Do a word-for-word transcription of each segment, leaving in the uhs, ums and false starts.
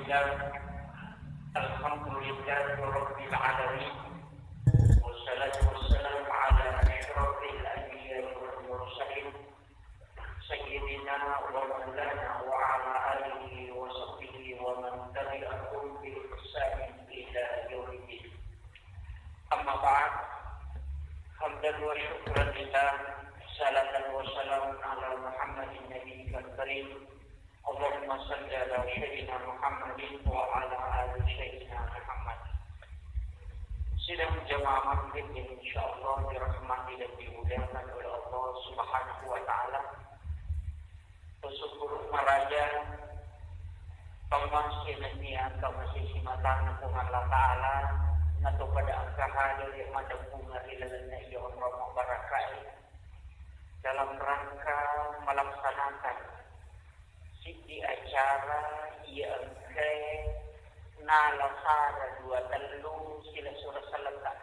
الحمد لله رب العالمين، والصلاة والسلام على أشرف الأنبياء والمرسلين، سيدنا ومولانا وعلى آله وصحبه ومن تبعهم بإحسان إلى يوم الدين. أما بعد، حمدا وشكرا لله، صلاة وسلام على محمد النبي الكريم، اللهم صل على سيدنا محمد وعلى آل سيدنا محمد. Sidang jamaah maghrib yang insyaallah dirahmati dan dimuliakan oleh Allah Subhanahu wa Ta'ala. Bersyukur maraja pammasé nennia engka masé simatang Puang Allah Ta'ala, nato pada engka hadir yang madeppunga ri lalenna iya onrong mabbarakka'é dalam rangka melaksanakan siddi acara iya engkaé nalasara dua tellu silessureng selletta.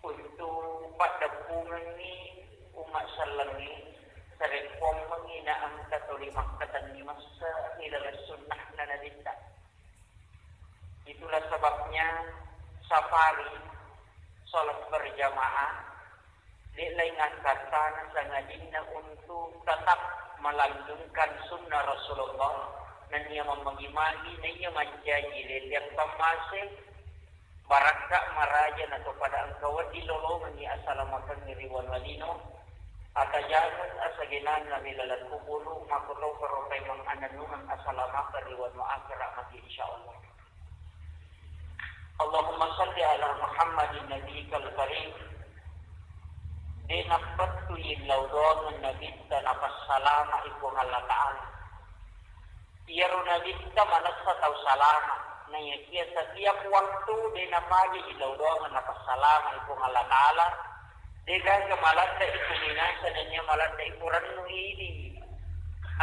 Untu paddeppungengngi umma sellengnge, sarekkuammengngi na engka toli makkatenni messe ri laleng sunnahna Nabitta. Itulah sebabnya safari, salat berjamaah, de' laing akkattana sangadinna untuk tetap melanggengkan sunnah Rasulullah, nennia mammagi-magi, naiya mancaji letiang pammase, barakka maraja nato pada engka wedding lolongengngi asalamakengnge ri wanua lino, atajangeng asagenanna ri laleng kuburu, makkotoparo paimeng annennungeng asalamakeng ri wanua akhera magi, insyaallah. Allahumma salli ala Muhammadin nabiyikal karim. De' nappettui lao doangeng Nabitta napassalama'i Puang Allah Ta'ala. Iyaro Nabitta manessa tau salama, naiyakiya setiap waktu de' napaja ilaudoangeng napassalama'i Puang Allah Ta'ala, de'gaga maladde'i kuminasa nennia maladde'i kurennu idi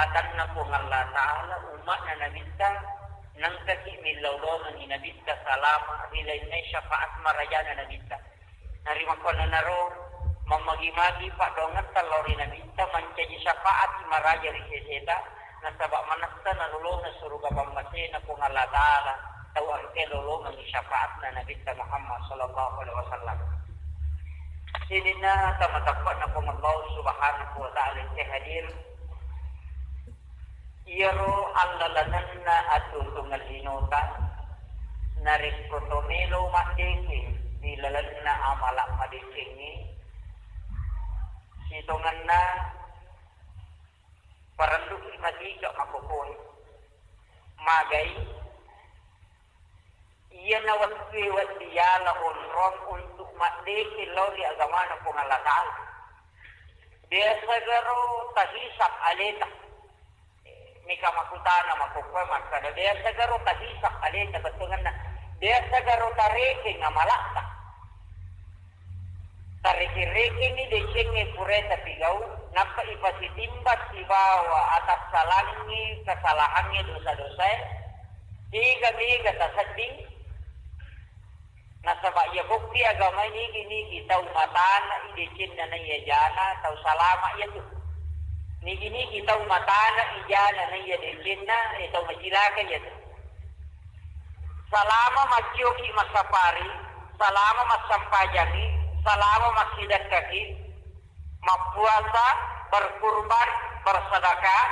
atanna Puang Allah Ta'ala, umma'na Nabitta, nengkaki millaudoangengngi Nabitta salama ri lainna syafaat marajana Nabitta. Narimakkuannanaro, mammagi-magi paddoangetta lao ri Nabitta mancaji syafaat maraja ri seseta, nasaba manessa nalolongeng suruga pammasena Puang Allah Ta'ala, tau engkae lolongengngi syafaatna Nabitta Muhammad sallallahu alaihi wasallam. Sininna tama-, tappe'na Puang Allah Subhanahu wa Ta'ala engkae hadir, iyaro allalenenna atuo-tuongeng linota, narekko to melo maddeceng ri lalenna amala madecengnge, sitongenna parelluki matiga makokoe. Magai? Iyana wettue wedding yala onrong untuk maddeceng lao ri agamana Puang Allah Ta'ala. Biasa garo tahisab aleta. Mika makutana makkokkoe makkada, biasa garo tahisab aleta bettuangenna. Biasa garo tarekeng amalatta. Tarekeng-rekengngi decengnge purae tapigau, nappa ipasitimbang sibawa atassalangngi kesalahangnge, dosa-dosae, tega-mega tasedding. Nasaba iya bokki agamae, nigi-nigi tau matana i decenna naiya jana, tau salama iyatu. Nigi-nigi tau matana i jana naiya decenna, e, tau macilaka iyatu. Salama maccioki massapari, salama massampajangi, salama massidekkaki, mappuasa, berkurban, bersedekah,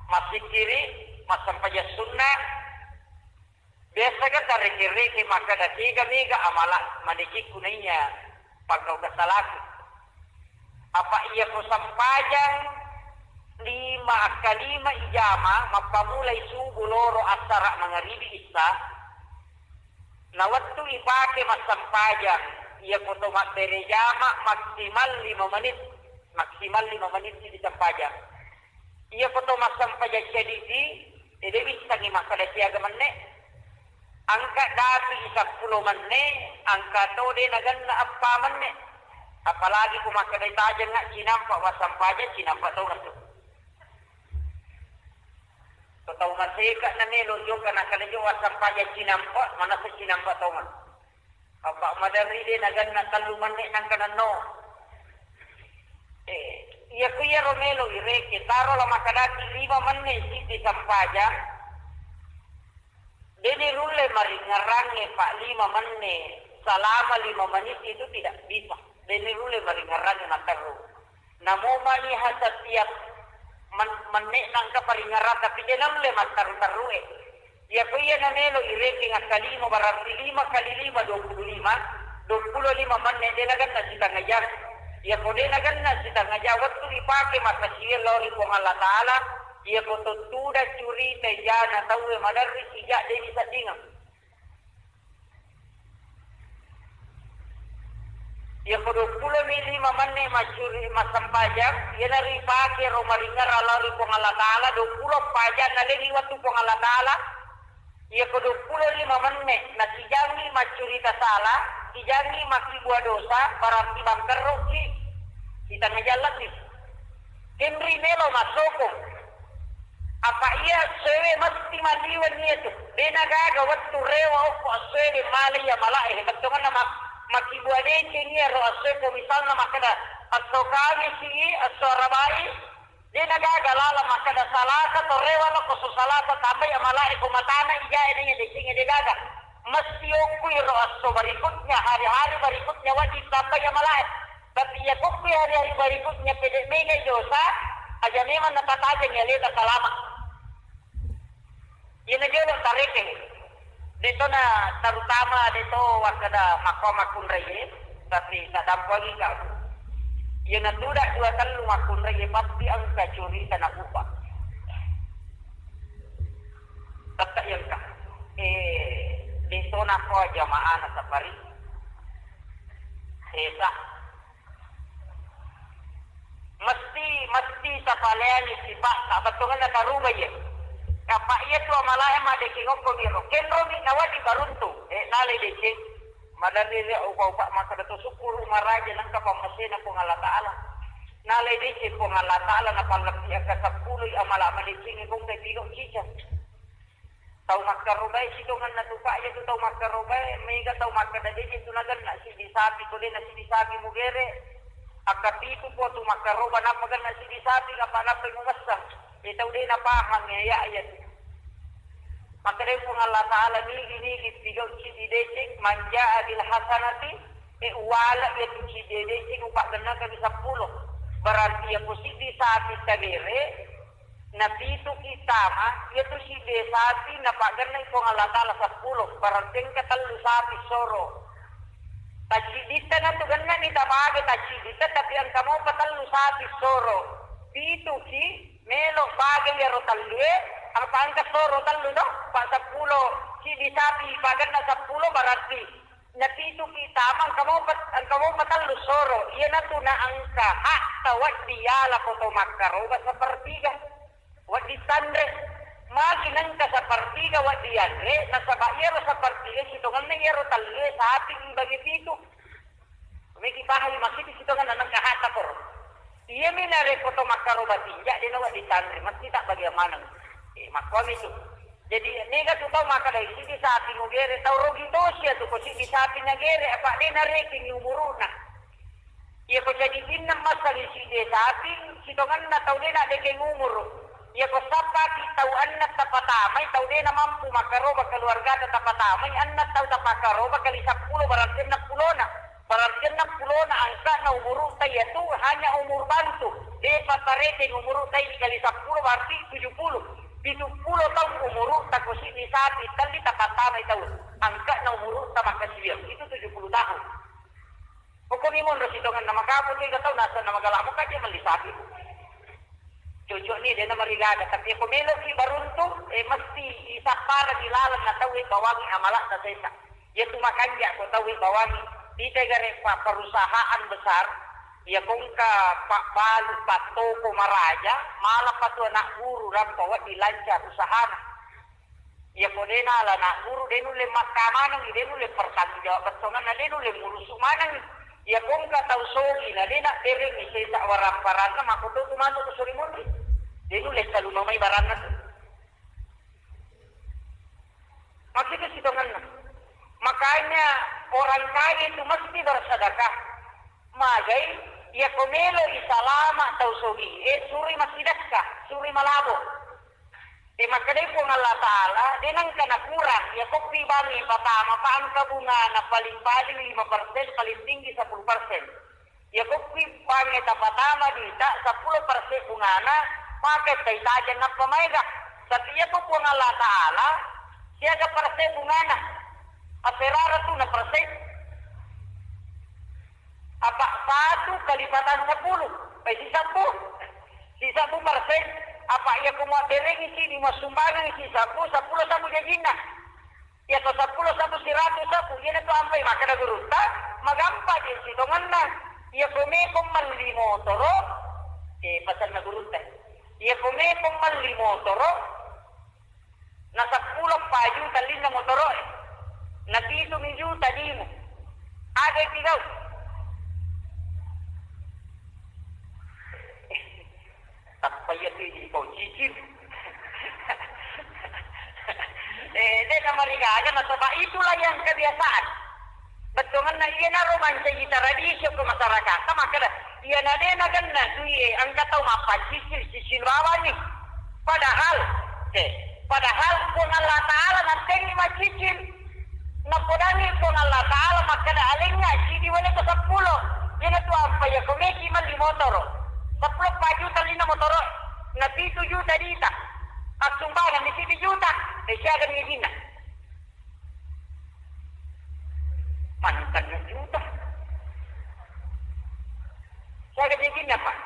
massikkiri, massempajang sunnah. Biasa ga tareke-reke makkada, tega mega amala madecekku naiya pangkau kesalaku. Apa iya ko sempajang lima, akkalima ijama, mappamulai subuh loro assara mangaribi issa, na wettu ipake massempajang, iya ko to mabbere jama maksimal lima menit, maksimal lima menit di sempajang. Iya ko to massempajang seddi, de wissengngi makkada siaga menne. Engka dapi seppulo menne, engka to de nagenna eppa menne. Apalagi ko makkeda tajengnga cinampa wassampajang, cinampa tongeng tu. Ko tau maseka na melo jokka nakkeda jo wassampajang cinampa, manessa cinampa tongeng. Apa maderri de nagenna tellu menne nangka nenno. Eh, iya ku iyaro melo ireke, taro la makkadaki lima menne siddi sempajang, Deni rulle maringngerangnge, Pak, lima menne, selama lima menit itu tidak bisa. Deni rulle maringngerangnge matteru. Namo maniha setiap men-, menne nangka paringngerang, tapi dena rulle matteru-terue. Iyako iya namelo irekeng akkalima, berarti lima kali lima, dua puluh lima, dua puluh lima menne, dena ganna sitengah jam. Iyako dena ganna sitengah jam, wettu ripake makkasiwiang lao ri Puang Allah Ta'ala, iyako tottuda curita jana tauwe maderri sijak deni seddingeng. Iyako dua puluh mi lima menne maccuri massempajang, iyana ripake ro maringngerang lao ri Puang Allah Ta'ala, dua puluh pajang nalengi wettu Puang Allah Ta'ala. Iyako dua puluh lima menne nasijangi maccurita sala, sijangi makkibua dosa, berarti bangkerroki. Sitengah jam lebbi. Kenri melo massokong. Apa iya essoewe mesti maliweng iyatu. Dena gaga wettu rewa okko essoe de malai iya malae. Bettuanna mak-, makkibua deceng iyaro essoe ko misalna makkeda esso Kamisi, esso Arabai, dena gaga lala makkeda Salasa to rewa lo ko esso Salasa tambai iya malae ko matana ijae naiya decengnge de gaga. Mesti okko iro esso berikutnya, hari-hari berikutnya wajib tambai iya malae. Tapi iya kokki hari-hari berikutnya pede mega dosa, aja memang napatajeng aleta salama. Iyana jolo tarekeng. Deto na terutama deto wakkeda makko makkunraie, tapi sadampoangi kau. Iyana tuda dua tellu makkunraie pasti engka curita napupa. Tette iya engka. Eh, deto nako jamaah na safari. Sesa. Mesti, mesti tapaleangi sipatta, bettuanna taruba iya. Apa iya tu amalae madeceng okko miro. Kenromi nawadi baruntu. Eh, nalai deceng. Maderri ri upa-upa makkeda to sukkuru maraja nengka pammasena Puang Allah Ta'ala. Nalai deceng Puang Allah Ta'ala napallebbi angka seppulo amala madeceng kongka tiga cica. Tau makkarobae sitongenna tu, Pak, iya tu tau makkarobae, mega tau makkeda, "Deje tu nagenna siddi sapi, ko de na siddi sapi mugere." Akkapitu po tu makkaroba, nappa genna siddi sapi, nappa nappai mumessang. E tau de napahang, ya, ya, iya tu. Makkedai Puang Allah Ta'ala, "Nigi-nigi pigau siddi deceng, man ja'a bil hasanati, e uwala iya tu siddi deceng, upagennakami seppulo." Berarti iya ko siddi sapi tagere, Napituki tama, iyatu siddi sapi napaggennai Puang Allah Ta'ala seppulo, berarti engka tellu sapi soro. Taccidditta natu gennani tapaga taccidditta, tapi engka mopa tellu sapi soro. Pituki melo paga iyaro tellue, apa engka soro tellu to, pa seppulo, siddi sapi pagenna seppulo berarti Napituki tama engka mopa, engka mopa tellu soro, iyanatu na engka hakta wedding yala ko to makkaroba sepertiga. Wedding tanre. Magi nengka sepertiga wedding yanre, nasaba iyaro sepertiga sitongenna iyaro tellue sapi ibagi pitu. Megi pahami maksudku sitongenna nengka hakta koro. Iyami narekko to makkaroba tinja, de nawedding tanre, mesti tabbagiang maneng. Eh, makkuami tu. Jadi, mega tu tau makkeda, "Siddi sapi mugere," tau rugi tosi atu ko siddi sapi nagere, apa de narekeng umuru'na. Iya ko jadi pinna massali siddi sapi, sitongenna tau de naddekeng umuru. Iya ko sappaki tau enneng tapatamai, tau de namampu makkaroba keluargata tapatamai, enneng tau tapakkaroba kali seppulo, berarti enneng pulona. Berarti enneng pulona angka'na umurutta iyatu hanya umur bantu. Depa tarekeng umurutta dikali seppulo berarti tujuh puluh. Pitu pulo taung umurutta ko siddi sapi telli tapattamai taung. Angka'na umurutta makkasiwiang itu tujuh puluh tahun. Okkomi monro sitongenna makapo tega tau naseng na magala'mo kaje melli sapi. Cocok ni, dena marigaga, tapi ko meloki baruntung, eh, mesti isapparani laleng na tauwe bawangi amala'na sesa. Iyatu makanja ko tauwe bawangi, ita gare pa-, perusahaan besar, iya kongka pabbalu pattoko maraja, mala patu anak guru rampa wedding lancar usahana. Iya ko de nala anak guru, de nulle makka maneng, de nulle pertanggung jawab bettonganna, de nulle murusu maneng. Iya kongka tau sogi na de nabberengi sesa warang-waranna, makkoto tu manuk ko sori monri. De nulle saluma mai baranna tu. Maksudnya sitonganna. Makanya orang kaya itu mesti bersedekah. Magai, iya ko melo i salama tau sogi, eh, suri massidekka, suri malabo. E, makkedai Puang Allah Ta'ala, de nengka nakurang, iya koppi bangnge patama, pa engka bungana paling-paling lima persen, paling tinggi sepuluh persen. Iya koppi bangnge tapatama dita sepuluh persen bungana, pake tai tajeng nappa maega. Tapi iya ko Puang Allah Ta'ala, siaga persen bungana? Aserara tu na persen? Apa satu kalipatan sepuluh, eh, sisebbu. Sisebbu persen. Apa iya ko muabberengi sidi, muassumbangengi sisebbu, sepuluh sebbu jajinna. Iya ko sepuluh sebbu, siratu sebbu, iyana tu ampai makkeda gurutta, magampa je sitongenna. Iya ko meko melli motoro, eh, pasenna gurutta. Iya ko meko melli motoro, na seppulo pa juta linna motoro'e. Na pitu mi juta dimu. Aga tigau? Tappa iya tu jadi pau cicil. Eh, de namarigaga nasaba itulah yang kebiasaan. Bettuanna iyanaro mancaji tradisi ko masyarakat. Makkeda, iyana de nagenna duie engka tau mappacicil, cicil bawanni. Padahal, eh, padahal Puang Allah Ta'ala nattengngi maccicil. Napodangngi Puang Allah Ta'ala makkeda, alengnga sidi wale ko seppulo. Iyana tu ampai iya ko meki melli motoro. Seppulo pa juta linna motoro. Na pitu juta dita. Assumbangan di sidi juta. Eh, siaga ni dina. Mantan juta. Siaga ni dina, Pak.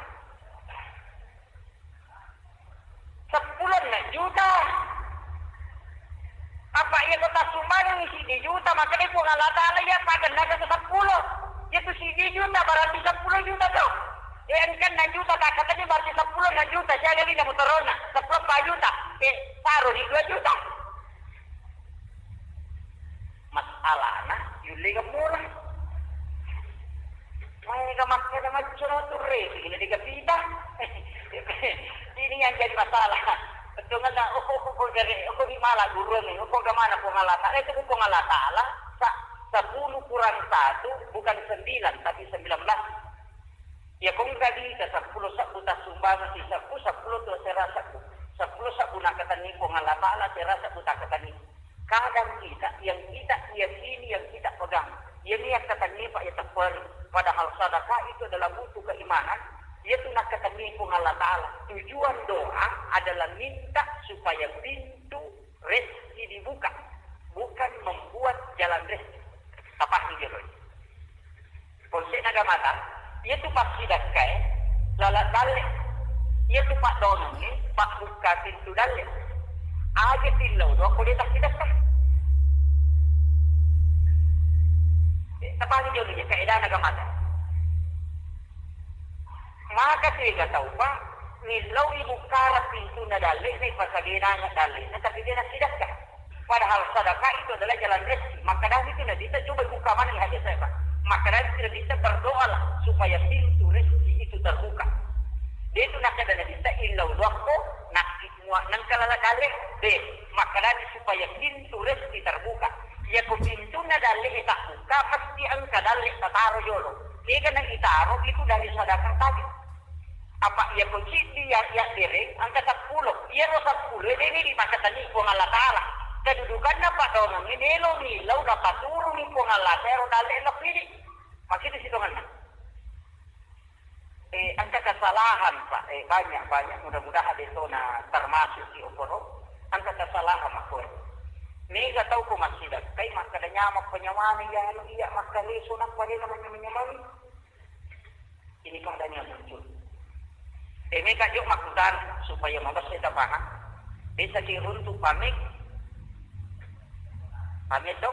Seppulo na juta. Apa iya ko tassumbangengi siddi juta, makkeda Puang Allah Ta'ala iya pagenna ke seppulo. Iya tu siddi juta, berarti seppulo juta to. Eh, engka na juta, takkatenni berarti seppulo na juta, siaga lina motorona, seppulo pa juta. Eh, taro di dua juta. Masalahna, yulle ga murah. Maega makkeda maccono tu resi, gila dega pita. Ini yang jadi masalah. Bettuanna, oh, oh, oh, gare, oh, di mala guru ni, oh, gamana Puang Allah Ta'ala, itu Puang Allah Ta'ala, sa-, sepuluh kurang satu, bukan sembilan, tapi sembilan belas. Iya, ko engka dita seppulo sebbu tassumbangeng sisebbu, seppulo tu asera sebbu. Seppulo sebbu nakkatenni Puang Allah Ta'ala, asera sebbu takkatenni. Kadang kita, yang kita yakini, yang kita pegang, iya ni yakkatenni, Pak, ya teperi. Padahal sedekah itu adalah butuh keimanan. Iya tu nakkatenni Puang Allah Ta'ala. Tujuan doa adalah minta supaya pintu rezeki dibuka, bukan membuat jalan rezeki. Tapahang jero. Konse'na agamata, iya tu passidakkae lala dalle, iya tu paddoangengnge pabbukka pintu dalle. Aja tillau doa ko de tassidakka. Eh, tapahang jero je kaedana agamata. Maka tega tau, Pak, millau ibukkara pintunna dalle, na ipasagenanga dalle, na tapi de nassidakka. Padahal sedekah itu adalah jalan rezeki. Makkedani tu Nabitta, coba buka mana hadis saya, Pak. Makkedani tu Nabitta, berdoalah supaya pintu rezeki itu terbuka. De tu nakkeda Nabitta, illau doakko, nakki mua-, nengka lala dalle, de. Makkedani supaya pintu rezeki terbuka. Iya ko pintunna dalle e tabbuka, mesti engka dalle tataro jolo. Tega na itaro itu dari sedekah tadi. Apa iya ko ciddi ya, ya dereng, engka seppulo. Iyaro seppulo, de ni dimakkatenni Puang Allah Ta'ala. Kedudukanna paddoangengnge melo millau napaturungi Puang Allah Ta'ala ro dalle lebbini. Makkita sitongenna. Eh, engka kesalahan, Pak. Eh, banyak, banyak. Mudah-mudahan de tona termasuk di okoro. Engka kesalahan, Pak. Mega tau ko massidakkai, makkeda nyameng penyawana, iya, anu, iya, makkaleso, nappa de namanya menyameng. Ini keadaan yang muncul. Eh, mega jo makkutana supaya mabesse tapahang. Biasa ki runtu pameng. Pameng to?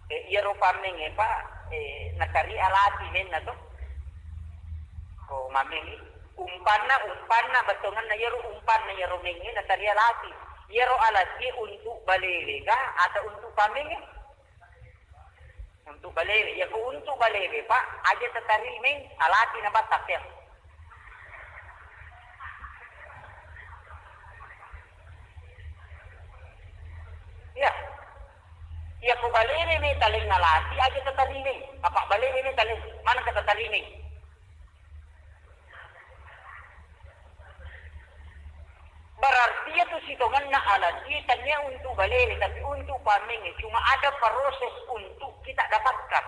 Eh, iyaro pameng e, Pak, eh, natari alati menna to. Ko mameng i, umpanna, umpanna, bettuanna iyaro umpanna iyaro meng e natari alati. Iyaro alati e untuk balewe ga atau untuk pameng e? Untuk balewe. Iya ko untuk balewe, Pak, aja tatari meng, alati na battap ya. Iya. Iya ko balewe me taleng alati, aja tatari meng. Apa balewe me taleng, mana ka tatari meng? Berarti iyatu sitongenna alatie tania untuk balele, tapi untuk pamengnge. Cuma ada proses untuk kita dapatkan.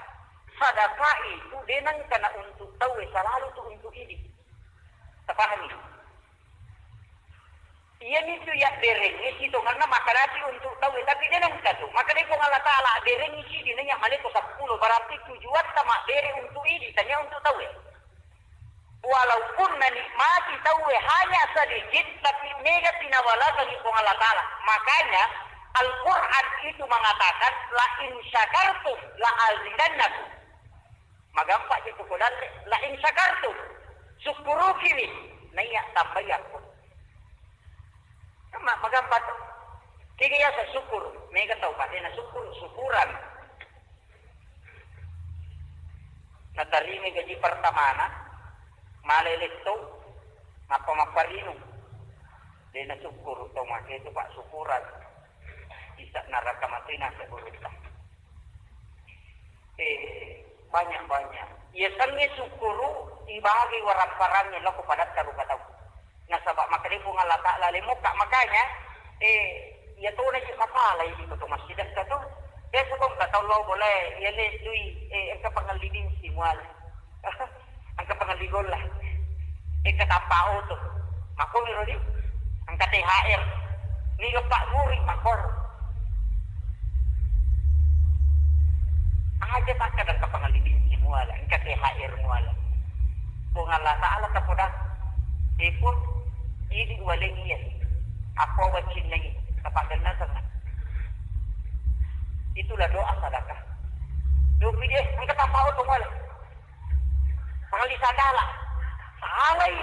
Sedekah itu de nengkana untuk tauwe, selalu tu untuk idi. Tapahami? Iyanitu yabberengnge sitongenna makkedaki untuk tauwe, tapi de nengka tu. Makkedai Puang Allah Ta'ala, "Abberengngi sidi naiya maleko seppulo." Berarti tujuatta mabbere untuk idi, tania untuk tauwe. Walaupun nanikmati tauwe hanya sedikit, tapi mega pinawalakangi Puang Allah Ta'ala. Makanya Al-Quran itu mengatakan, "La in syakartum la azidannakum." Magampa je tu ko dalle, "La in syakartum," sukkurukiwi, naiya tambayakko. Kan ma-, magampa tu. Kega yasa syukur, mega tau pade na syukur, syukuran. Natarima gaji pertamana, male letto, nappa mapparinung. De na syukur, tau make tu, Pak, syukuran. Isa neraka mati na syukur. Eh, banyak-banyak. Iya, sangnge syukuru ibagi warapparangnge lako padatta rupa tau. Nasaba makkeda Puang Allah Ta'ala le mokka, makanya, eh, iya tona je masalah ini to masjid ka tu. Biasa kong ka tau lo boleh, iya le dui, eh, engka pangelliding si mual. Engka pangelliding lah. Engka tappa oto. Makko miro di. Engka T H R. Niga Pak Guru makko. Aja takka engka pangelliding si mual, engka T H R mual. Puang Allah Ta'ala tapodang. Ipun, idi wale iya. Apa wacinnai, tapagenna tenna. Itulah doa sedekah. Domi dia, engka tappa oto mual. Pangalli sandala. Salai.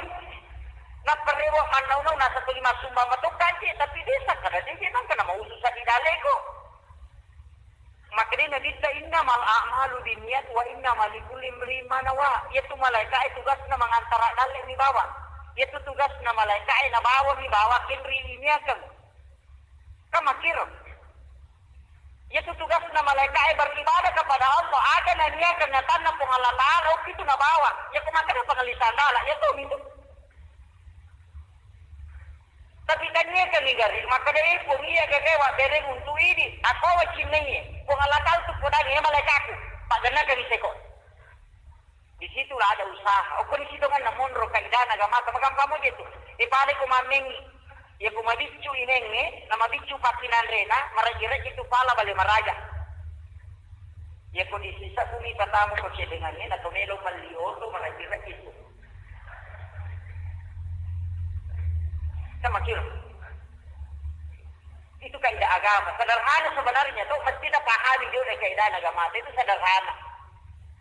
Nappa rewa mannau-nau nasaba tuli massumbang matokka je, tapi desa kada je, nang kana mausu sadi daleko. Makkedai Nabitta, "Innamal a'malu binniyat wa innama likulli imri'in ma nawa." Iyatu malaika'e tugasna mangantara dalle mi bawang. Iyatu tugasna malaika'e nabawa mi bawang kenri iniakeng. Kan makkiro. Iyatu tugasna malaika'e beribadah kepada Allah, aga naniakeng atanna Puang Allah Ta'ala, okkitu nabawa. Iyako makkeda pangalli sandala, iyatu mintu. Tapi taniakangngi gare, makkeda, "Eh, Puang, iya gagae wabbereng untuk idi, akko wacinnaiye. Puang Allah Ta'ala tu podangnge, eh, malaika'ku, paggennakangngi seko." Di situlah ada usaha. Okkoni sitongenna monro kaidana agamata, magampang moje tu. E, pale ko mammengngi. Iya ko mabiccu inengnge, na mabiccu pakkinanrena, maraji-raji tu pala bale maraja. Iya ko di sisa bumi patamu ko cedengangnge, na to melo melli oto, maraji-raji tu. Kan makkiro. Itu kaidah agama. Sederhana sebenarnya, tu mesti dipahami juga kaidah agama. Itu sederhana.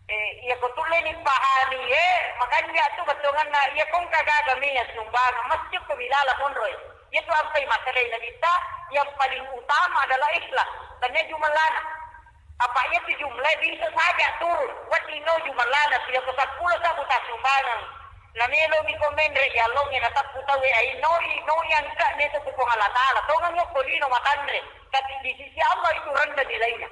Eh, iya ko tulle ni pahami, eh, makanya tu bettuanna, iya ko engka gaga mi ya sumbangan, mesti ko bilala monro, eh. Iya tu ampai makkeda Nabitta, yang paling utama adalah ikhlas. Tania jumellana. Apa iya tu jumlah bisa saja turun. Wedding no jumellana, iya ko seppulo sabbu tassumbangeng. Na melo mi ko menre ya longe na tappu tawe ai noi, noi angka ne tu Puang Allah Ta'ala. Tongang ko lino matanre. Tapi di sisi Allah itu rendah nilainya.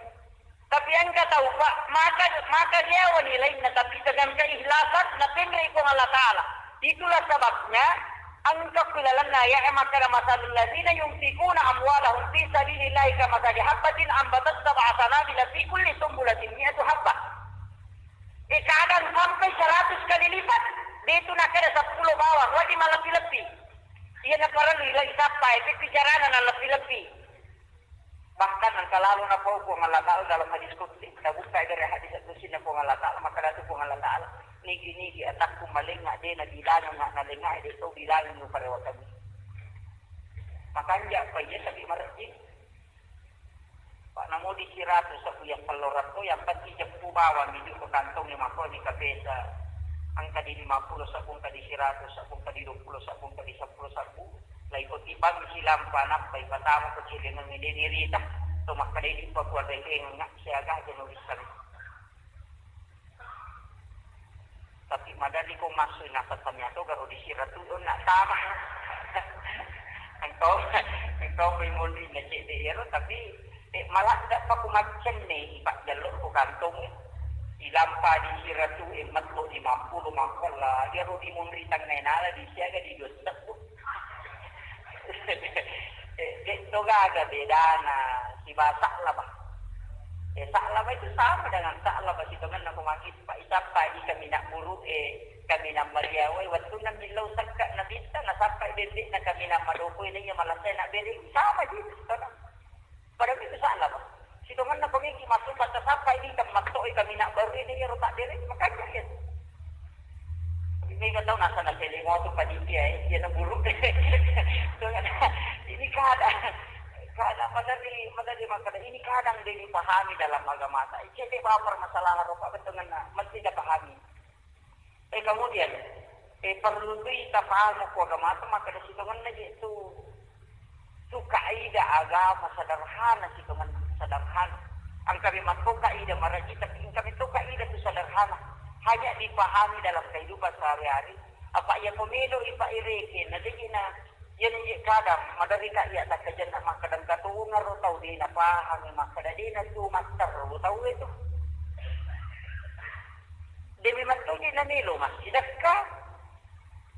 Tapi engka tau, Pak, maka, maka dewa nilainna, tapi dengan keikhlasan, napenrei Puang Allah Ta'ala. Itulah sebabnya, engka ku lalenna ayat makkeda, "Masalul ladzina yunfikuna amwalahum fi sabilillahi kamatsali habbatin ambatat sab'a sanabila fi kulli sumbulatin mi'atu habbah." Eh, kadang sampai seratus kali lipat, dia itu nakkeda seppulo bawang, wajib maleppi-leppi. Iya naparellu ilai sappa, eh, bicarana naleppi-leppi. Bahkan engka lalo napau Puang Allah Ta'ala dalam hadis qudsi, tabukka dari hadis qudsi na Puang Allah Ta'ala, makkeda tu Puang Allah Ta'ala, "Nigi-nigi atakku malenga de na bilangi na nalenga de to bilangi nu parewa kami." Makanja pa iya tapi marejji. Pak, namo di siratu sabu yang pelloratto, yang penting jeppu bawang di ko kantong lima ko di kapesa. Angka di lima puluh sabu, angka di siratu sabu, angka di dua puluh sabu, angka di sepuluh sabu. Laiko tibang silampa nappa ipatama ko celengengnge de nirita. To makkeda di pakuarrekeng siaga aja nulisan. Tapi madani ko massu nasa tania to garo di siratu onna tama. Engkau, engkau pe monri na cedde ero, tapi, eh, maladda pa ko maccenne, Pak, jallo ko kantong. Ilampa di siratu, eh, matlo di mampulu mampalla, ero di monri tangnga nala di siaga di dua seppulo. Eh, de' to gaga bedana siba Sa'labah. Eh, Sa'labah itu sama dengan Sa'labah sitongenna ko maki, Pak, isappa di kaminang buru, eh, kaminang maliawe, wettunna millau sekka nabitta, nasappa bebbe'na kaminang madopo, ini yang malasai nak bere, sama ji itu sitongenna. Padahal itu Sa'labah. Sitongenna ko miki masuk baca sapa ini temmatto i kaminang baru ini ya rotak dere, makanya ya. Ini kan tahu nasa nasi lima tu panitia, eh, dia na buruk. Ini kadang, kadang pada di, pada di masalah ini kadang dia dipahami dalam agama. Jadi bawa permasalahan ropak betul ngena, mesti dipahami. Eh, kemudian, eh, perlu tu ita paham ko agama tu, maka di sitongenna je tu, tu kaidah agama sederhana sitongenna, sederhana. Engka memang to kaidah maraji, tapi engka memang to kaidah tu sederhana. Hanya dipahami dalam kehidupan sehari-hari. Apa iya ko melo ipa ireke, na jadi na, iya ni je kadang, maderri ka iya takkajenna makkadang katungaro tau de na pahami, makkada de na tu master tau itu. Demi mattoji namelo massidekka.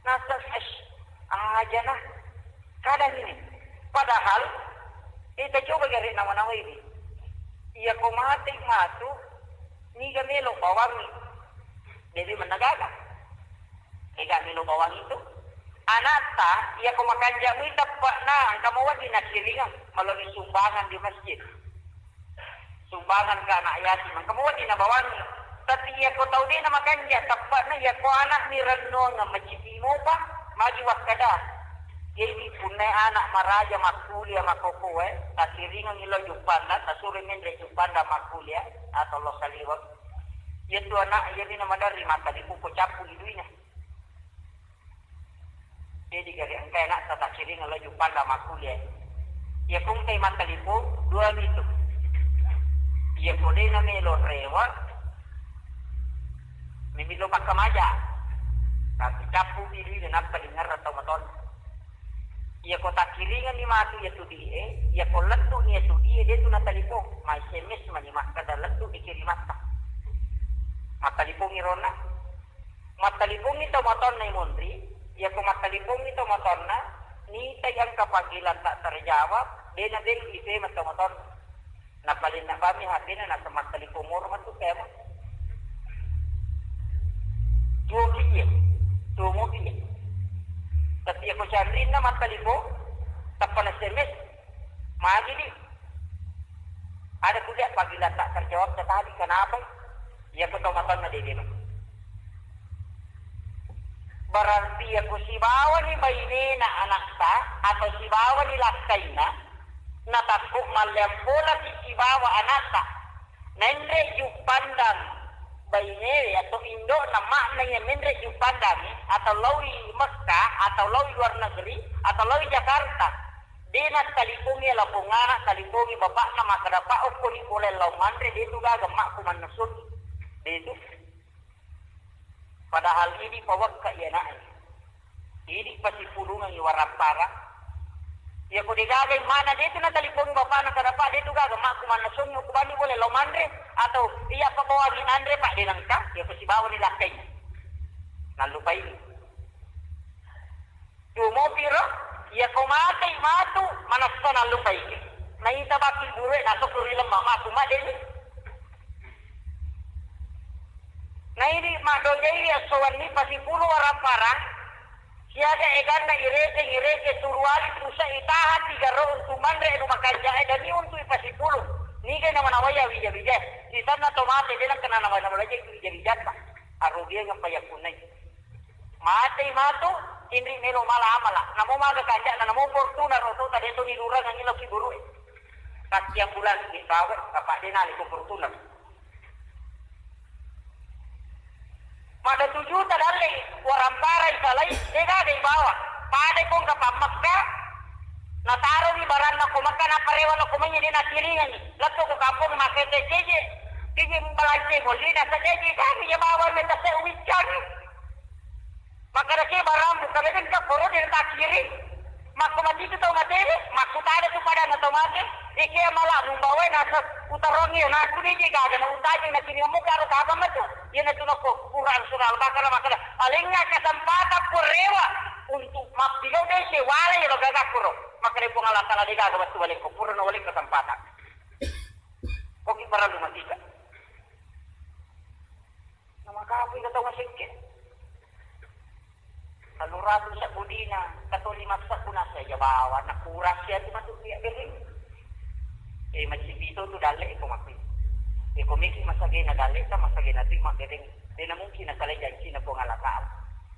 Nasa, "Ash, aja nah." Kadang ini. Padahal, kita coba gare nawa-nawa ini. Iya ko mate matu, niga melo bawangi. Jadi menagaga. Ega melo bawangi itu. Anatta, iya ko makanjak mui teppakna, engka mawadi nasiringang, melalui sumbangan di masjid. Sumbangan ke anak yatim. Engka muwadi nabawangi. Tapi iya ko tau de na makanja, teppakna iya ko anak ni rennuang macipi mopa, magi wakkada. Jadi punna anak maraja makkuliah makkokkoe, tasiringang ilo juppanda, tasuro menre juppanda makkuliah atau lo saliweng. Iya tu anak iya ni na maderri mattalipu ko cappu iduina. Jadi gare engka anak tatakiring lo juppanda makkuliah. Iya ko engkai mattalipong dua mitu. Iya ko de na melo rewa, memillo pakkamaja. Tapi cappu pi duina nappa dingerra tau matonna. Iya ko takkiringan ni matu iya tu die, iya ko lettu ni iya tu die de tu natalipong, ma S M S mani makkada lettu dikirimatta. Mattalipongi ronna. Mattalipongi tau matonna imonri, iya ko mattalipongi tau matonna, nitai engka panggilan tak terjawab, de na belu ipema tau matonna. Napalinna bami H P-na nasa mattalipong moro matu pema. Tuo ki iya, tuo mo ki iya. Tapi iya ko canrinna mattalipong, tappa na S M S, magi di. Ada kuliah panggilan tak terjawab tadi, kenapa? Iya ko tau matonna de belu. Berarti iya ko sibawani bainena anatta atau sibawani lakkainna, natakku malleang bolaki sibawa anatta. Menre juppandang bainewe atau indo'na, makna iya menre juppandangi atau lawi Mekka atau lawi luar negeri atau lawi Jakarta. De nattalipongi lapong anak, talipongi bapakna makkada, "Pak, okkoni pole lao manre, de tu gaga makku mannessu." De tu. Padahal idi pawekka iya ana'e. Idi pasipulungengngi warappara. Iya ko degaga immana de tu natalipong bapakna kada, "Pak, de tu gaga makku manna songo kubani boleh lo manre," atau, "Iya apa bawangi nanre, Pak, de nengka." Iya ko sibawani lakkai. Nallupai. Tuo mopi ro, iya ko matei matu, manessa nallupaiki. Naita baki burue nasokku ri lemma, makku maddeni. Naidi maddojai esso wenni pasipulu warapparang, siaga eganna ireceng-ireceng turuali, pusa itaha tiga ro untu manre anu makanjae demi untu ipasipulu. Niga namanawai wija-wija. Sisanna to mate de nengka nanawa-nawai wija-wijatta. Arugiang apa yakkunai. Matei matu, inri melo mala amala. Namo maga kanja'na, namo Fortuner oto, tade to nilurang angin lo ki burue. Kasiang bulan di bawe, apa de nali ko Fortuner. Mada tujuh ta dalle, warampara isalai, de gaga ibawa. Pada kong kapang Mekka, nataromi baranna ko Mekka, naparewa lo ko manye de natiringangi. Lettu ko kampung makete keje, keje balance bolli, nasa keje kami ya bawa meta se uwiccang. Makkadake barang buka bede engka poro de takkiri. Makko matitu tau mate, makkutada tu padanna tau mate. Eke mala mumbawai nasa utarongi, nakku de je gaga na utajeng na kini muka ro taba matu. Iya na tu nako Quran surah Al-Baqarah makkada, palinga kesempatan purrewa. Untuk mappigau dese wala yero gagakkuro. Makkeda Puang Allah Taala de gaga wettu walekko, purana walekko kesempatan. Koki parellu matika. Namakapui ka tau masekke. Tellu ratu sebbu dina, katoli massebbu nassaja bawa, nakurang sia tu matu iya bereng. Eh, macipito tu dalle iko mati. Iko miki masagena dalle ta masagena tu mabbereng. Dena mungkin nasalai jancina Puang Allah Taala.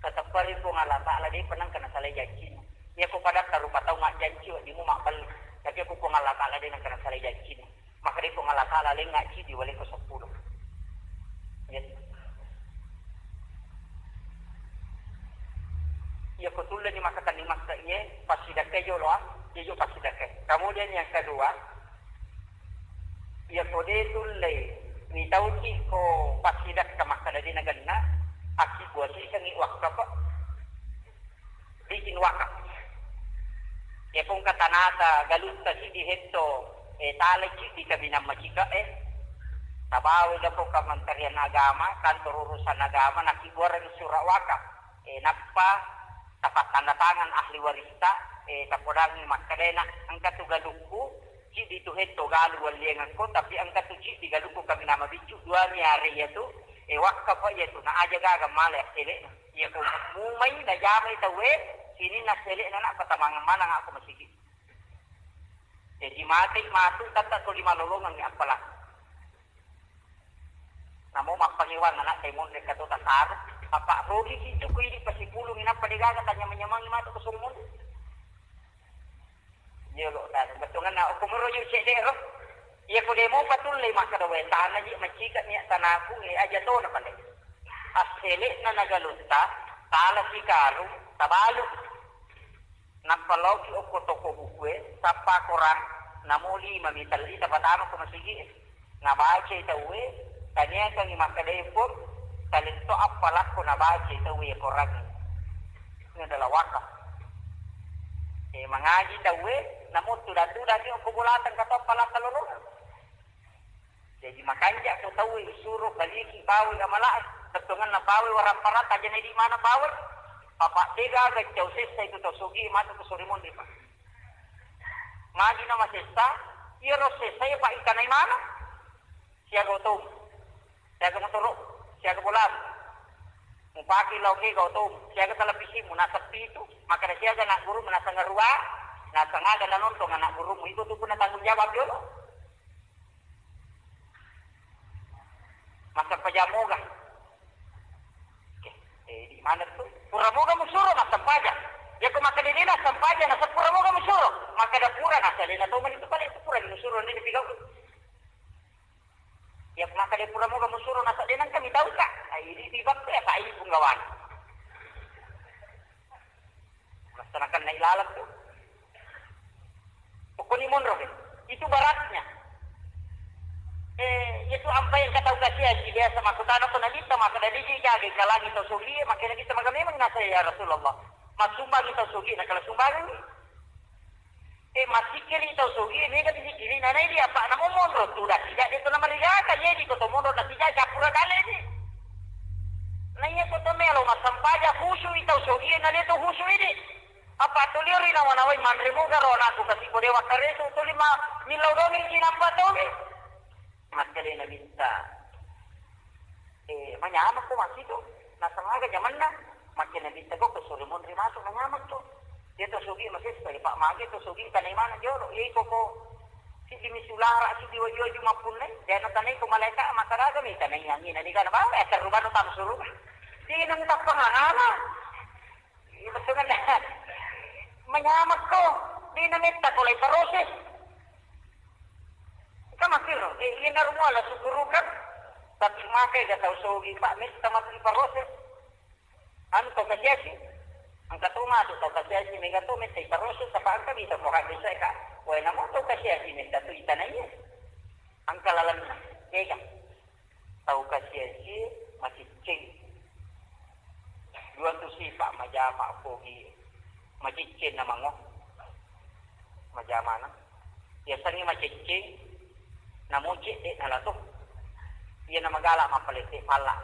Kateppari Puang Allah Taala de penang kana salai jancina. Iya ko pada tarupa tau majjanci wadimu mabbelle. Tapi aku Puang Allah Taala de nang kana salai jancina. Makkedai Puang Allah Taala, "Lengnga cidi waleko seppulo." Iya. Iya, ko tulleni makkatenni makke iye, passidakkai jolo, ah. Iya jo passidakkai. Kemudian yang kedua, iya ko de tullei, mitauki ko passidakka makkeda de nagenna, akkibuasisengi wakkafa. Bikin wakaf. Iya pong katanata galutta siddi hetto, eh, talai siddi kaminang macika, eh. Tabawa lako Kementerian Agama, kantor urusan agama, nakibuareng surat wakaf. Eh, nappa tapattanda tangan ahli warista, eh, tapodangi makkedena, engka tu galukku, siddi tu hetto galu walliangekko, tapi engka tu siddi galukku kaminang mabiccu, dua mi are iya tu, eh, wakaf iya tu, na aja gaga male assele'na. Iya ko mumai najamai tauwe, sininna sele'na na patamangeng maneng ako masigi. Jaji matei matu tatta tuli malolongengngi appala. Namo mappangewang anak tai monre kato tasaru, apa rogi kitu ko idi pasipulung inappa degaga tanyamang-nyamangi matu ko suri monre. Jolo tanu bettuanna okko muro yu cedde ro. Iya ko demo patulle makkeda wae tana ji macika niat tanaku, eh, aja tona pale. Assele'na nagalutta tala sikaru tabalu. Nappa laoki okko toko bukue, sappa korang, namo lima mi telli tapatama ko masigi. Nabacai tauwe, taniakangngi makkedae pun, taletto appalakko nabacai tauwe korangnge. Ini adalah wakaf. Eh, mangaji tauwe, namo tudang-tudangi okko bolateng kato appalakka lolona. Jadi makanja ko tauwe isuro baliki bawai amalae, tettongenna bawai warapparata aja nedi mana bawai. Papa dega gaccau sessa itu tau sogi matu ko sore monri, Pak. Magi na masessa, iyaro sessa iya, Pak, itanai mana? Siaga otomu, siaga motoro, siaga bolamu. Mupake lao kega otomu, siaga televisimu, naseng pitu, makkeda siaga anak gurumu, naseng arua, naseng aga nanontong anak gurumu, iko tu puna tanggung jawab jolo. Massempajang moga. Oke, eh, di mana tu? Pura moga musuro massempajang. Iya ko makkeda de nassempajang, naseng pura moga musuro. Makkeda pura, nasalena to mani tu pale, pura musuro, nene pigau. Iya ko makkeda pura moga musuro, nasadde nengka mitauka. Ai, di, di bakku ya, Pak, ini punggawana. Laksanakan naik lalat tu. Pokoknya monro, itu baratnya. Eh, itu ampai yang kata ukasi haji biasa makutana ko nabitta maka dari ji jaga kalangi tau sogi, makanya kita maka memang nasa ya Rasulullah. Masumbangi tau sogi, nah kalau sumbangan ni. Eh, masikiri tau sogi, mega disikiri, nanai dia apa namo monro tu dah tidak dia tu nama riga kan jadi ko to monro dah tidak capura kali ni. Nah iya ko to melo masampaja khusyuk tau sogi, nah dia tu khusyuk ini. Apa tuli ri nawa-nawai manre moga ro anakku kasi ko dewa karesu tuli ma millau domi cinampa tomi. Makkeda Nabitta, eh, manyameng ko masitu, nasengaga jamanna. Makkeda Nabitta ko kesuri monri masuk manyameng to. Dia to sugi masessa, Pak, mage to sugi tanai mana jolo. Iya iko ko siddi mi sulara, siddi waju-waju mappunnai, dia na tanai ko malaika, makkaraga mi tanai angina digana bawa, eh, terrubano tam suruga. Dia nang tappang angana. Iya, betul kan? Manyameng ko, di nametta ko lai proses. Ka makkiro, eh, iya naru muala sukurukan, tapi makai ga tau sogi, Pak, metta matu proses. Anu tau kasiasi, engka to matu tau kasiasi, mega to metta proses, apa engka bisa ko habis ka. Wae namo tau kasiasi metta tu itanaiya. Engka lalenna, mega. Tau kasiasi maciccing. Dua tu sipa majama pogi. Maciccing namango. Majamana. Biasanya maciccing, namuci de nalato. Iya namagala mapalete pala.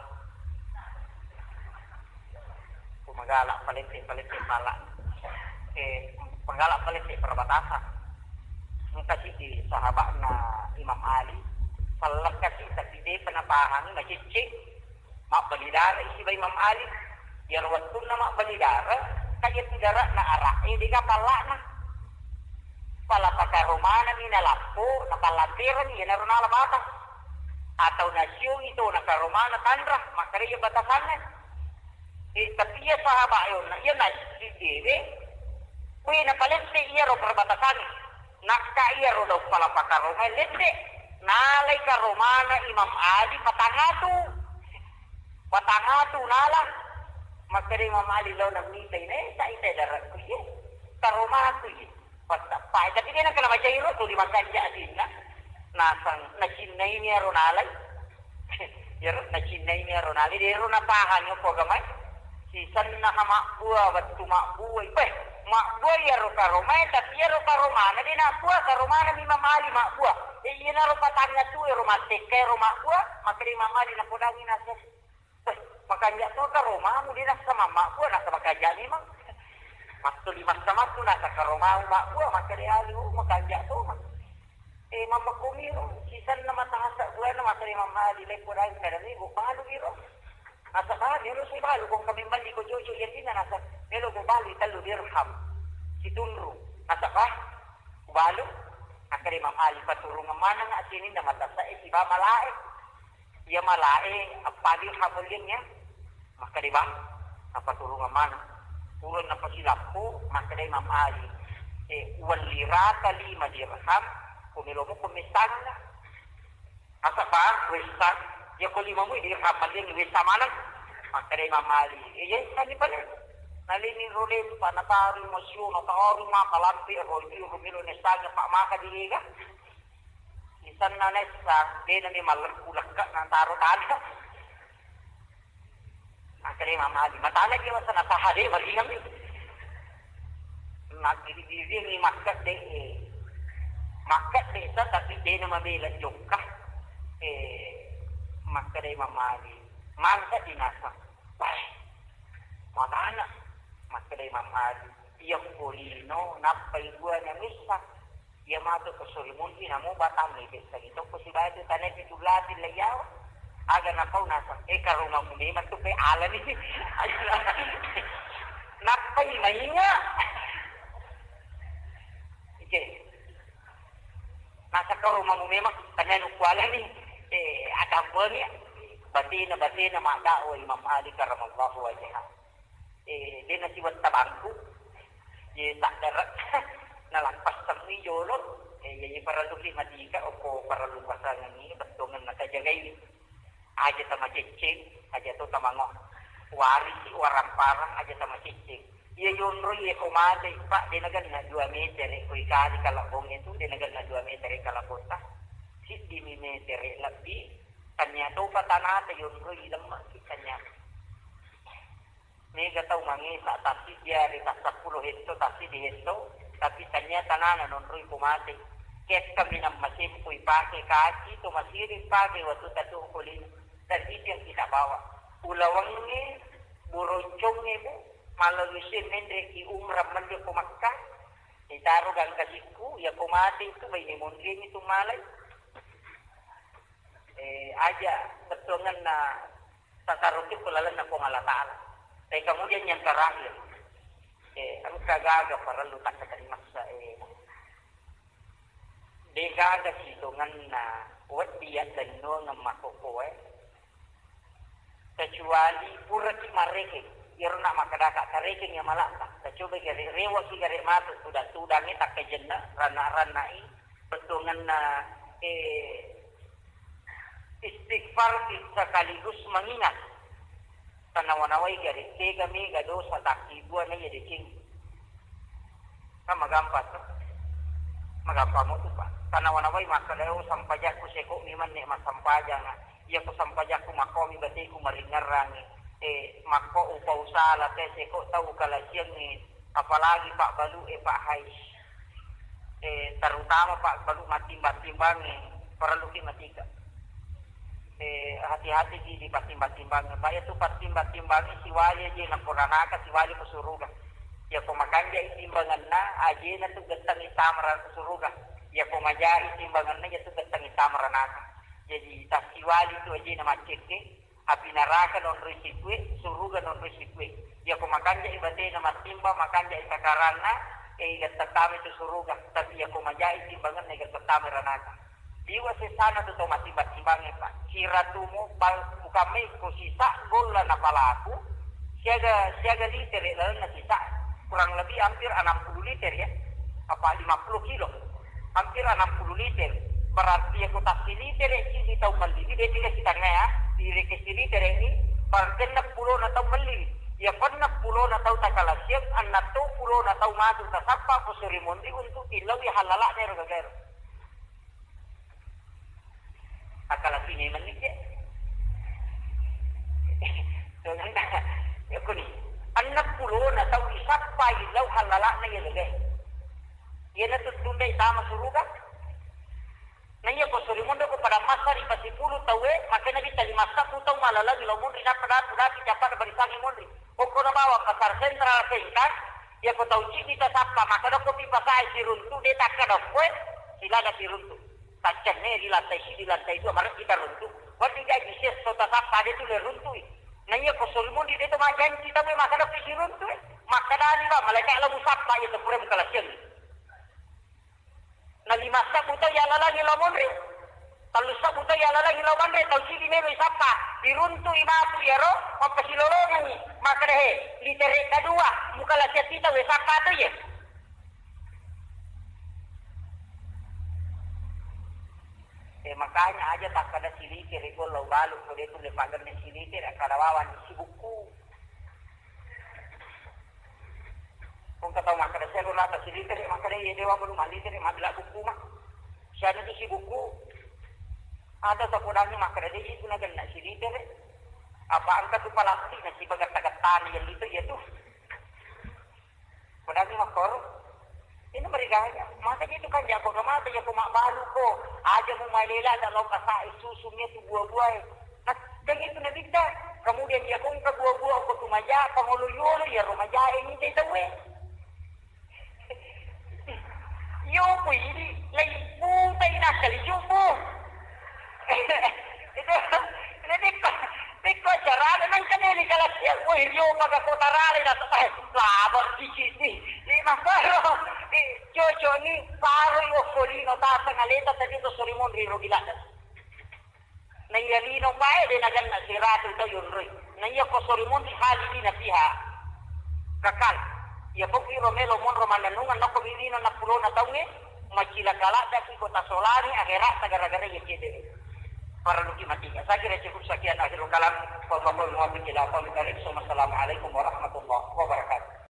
Magala palette-palette pala. Eh, magala palette perbatasan. Engka siddi sahaba'na Imam Ali, selleng kasi, tapi de'pa napahangi, maciccing, mabbali dara isi ba Imam Ali. Iyaro wettunna mabbali dara, kaya tu dara'na ara'e, de'ga palla'na. Pala pakaromanami nalappo, napallanterangi, iyanaro nala batas. Atau nasiungi to nakaromana tanra, makkeda iya batasanna. Eh, tapi iya sahaba e onna, iya na siddewe, kui napalette iyaro perbatasan. Nakka iyaro daung pala pakaromae lette, nalai karomana Imam Ali patangatu. Patangatu nala. Makkeda Imam Ali laona mitai, nae, sai te darakku iye. Karomaku iye. Pattappai, tapi de' nakkeda macairo tuli makanja asinna. Nasang nacinnaini aro nalai. Iyaro nacinnaini aro nalai, de' ro napahangi okko agamae. Sisenna mabbua, wettu mabbua. Beh, mabbua iyaro karomae, tapi iyaro karomana de' nabbua, karomana Imam Ali mabbua. E, iyanaro patangatu ero mattekka ero mabbua, makkeda Imam Ali napodangi naseng. Weh, makanja to karomamu, de' nassa mammabbua, nassa makanja memang. Mattuli massamattu nassa karomamu mabbua, makkeda Ali, oh, makanja to, ma. Eh, mammakkomiro, sisenna matasa buana, makkeda Imam Ali, leppo dai kada mi, go balu iro. Nasaba melo si balu, kong kami mandi ko jojo, iya tina nasa, melo go balu, tellu dirham. Situnru. Nasaba, ku balu, makkeda Imam Ali, paturungeng maneng sininna matasa, eh, siba malae. Iya malae, appa dirham ullengnge? Makkeda bang, napaturungeng maneng. Pura napasilappo, makkeda Imam Ali, eh, uwelli rata lima dirham, ko melo muko messangna. Asa bang, wessa, iya ko lima mu dirham, malliang wessa maneng. Makkeda Imam Ali, eh, iya, sani pale. Nalini role, pa natarui masio, natarui maka lampe, roi, rumilo nessangna, pa maka direga. Isanna nessa, de' nami malleppu lekka nataro tana. Makkeda Imam Ali, matana dia masa napaha de' marinami. Makkiri-kiri ni makkede, makkede sa tapi de' namabela jokka. Eh, makkeda Imam Ali, mangka dinasa. Wah, matana, makkeda Imam Ali, iya ko lino, nappai buana missa. Iya matu ko sori munri namo batang ede, sagi tokko sibatu tanai pitu lati laiyawa. Aga napau nasang, eh, karomamu memang tu pe alani. Nappai mainga. Oke. Nasa karomamu memang tanai nukualani. Eh, ada apa ni? Batina, batina madakwa Imam Ali karamallahu wajhah. Eh, de' nasiwetta bangku. Ye, saddara. Nalappassangngi jolo. Eh, ye, ye parelluki matika, okko parellu pasangengngi, bettuangenna tajagai. Aja tamacecceng, aja to tamango. Warisi, waramparang, aja tamacecceng. Iya yonroi, iya ko mate, Pak, de' nagenna dua meter, ko ikali kalabbong itu, de' nagenna dua meter kalabbota. Siddimi meter lebbi, tanya topa tanata yonroi lemma, tanya. Mega tau mangesa, tapi diare tassappulo hetto, tapi di hetto, tapi tania tanana nonroi ko mate. Kekka minang masempo ipake kaci, to masiri pake watu tatu ko lino. Dan itu yang kita bawa. Ulawangnge, buroncongnge, Bu, malaluse menre ki umrah mende ko Makkah. Itaro gangkasikku, ya ko mate itu baine monriani tu malai. Eh, aja bettuangenna tasaruki ku lalenna Puang Allah Ta'ala. Eh, kemudian yang terakhir, eh, engka gaga parellu takkaterimassa, eh, de' gaga sitongenna weddi yaddennuangeng makkokkoe, kecuali puraki marrekeng. Iyaro na makkedaka, "Tarekeng ya malakka." Tacobai gare, rewaki gare matu tudang-tudangnge, takkajenna, ranna-rannai, bettuangenna, eh, istighfar sekaligus mengingat. Tanawa-nawai gare, tega mega dosa takkibua na iya deceng. Kan magampang tu. Magampang mo tu, Pak. Tanawa-nawai makkeda, "Oh, sampajakku seko mi menne massampajanga. Iya ko sampajakku makkomi bateku maringerrangi. Eh, makko upau sala te seko tau kalasiangi. Apalagi Pak Balu, eh, Pak Hai. Eh, terutama Pak Balu matimbang-timbangi. Parelluki matika." Eh, hati-hati di, di pattimbang-timbang. Pak, ya tu pattimbang-timbang siwali aja na poranaka, siwali ko suruga. Ya ko makanja timbanganna, aja na tu gettang itamara suruga. Ya ko majai timbanganna, ya tu gettang itamara naka. Jadi, tasiwali tu aja na maccekke, api naraka nonroi sikue, suruga nonroi sikue. Ya ko makanja ibatena mattimba, makanja itakaranna, eh, iga tettame tu suruga. Tapi ya ko majai timbanganna, iga tettame ranaka. Liwa sesana tu tau mattimbang-timbangnge, Pak. Siratumu, pa-, bukan maiko sisa golla na palaku, siaga, siaga litere lalenna sisa, kurang lebih hampir enam puluh liter ya, apa lima puluh kilo, hampir enam puluh liter. Berarti ya kota silitere si di tau melli, dia tidak kita ya, di reke silitere ini, berarti enam puluh na tau melli. Ya pernah pulo na tau takalasiang, enam tau pulo na tau matu tasappa ko suri monri untuk tilau ya halala nero gagero. Akala sini menni je. Soalnya, ya kuni. Enneng pulona tau isappai lau hallala'na iya lele. Iyana tuttundai tama suruga. Na iya ko suri monro ko pada masa ri pasipulu tau e, makanya kita lima sabu tau malalangi lau monri napa datu datu capa da barisangi monri. Okko na bawang pasar sentral sengkang, iya ko tau cidi tasappa, maka dokko pi pasae siruntu, de takka dokko e, silaga siruntu. Taccenne ri lantai siddi, lantai dua, marebbi taruntu. Wedding gaji sesso tasappa de tu le runtui. Na iya ko sori monri de to majanci tau e makkeda pi siruntu e. Makkedani ba malaika lao musappa iya to pura mukalasiang. Na lima sabbu tau yalalangi lao monri. Tellu sabbu tau yalalangi lao manre, tau siddi melo isappa. Diruntui matu iyaro mappasilolongengi. Makkeda he, litere kadua, mukalasiang tita we sappa to ye. Eh, makanya aja takkada silitere, ko lao balu, ko de tulle pagenne silitere, akkada wawanni sibukku. Ko engka tau makkada, "Saya lo rata silitere," makkada, "Iya, dewa belum malitere, mabila bukku, Mak." Sianu tu sibukku. Ada tapodangi makkada, "De, itu na genna silitere." Apa engka tu palastik na sibaga tagattani yang itu, iya tu. Padahal makkoro, ini mereka aja. Maka itu kan jako mata jako mak balu ko. Aja mu malela ada lo kasa susu nya tu buah-buah. Nah, kan itu nabi ta. Kemudian dia kong ke buah-buah ko tu maja, pangolo yolo ya ro maja ini te tawe. Yo ko ini lai buta ina kali jubu. Itu, ini dikko, dikko carana nang kene ni kala sia, woi, rio paga kota rale da to, eh, labar dikit ni. Ni makaro, eh, jojo ni, paro yo kolino tasa ngaleta tadi to sori monri ro gila. Na iya lino pae de naganna siratu to yonroi. Na iya ko sori monri hali dina piha. Kakal. Iya pokki ro melo monro mannennungan nokko mi lino na pulona taunge, macilaka ladda ki ko tasolani akhirat gara-gara iya cedere. Parelluki matiga. Saya kira cukup sekian akhirul kalam. Wassalamualaikum warahmatullahi wabarakatuh.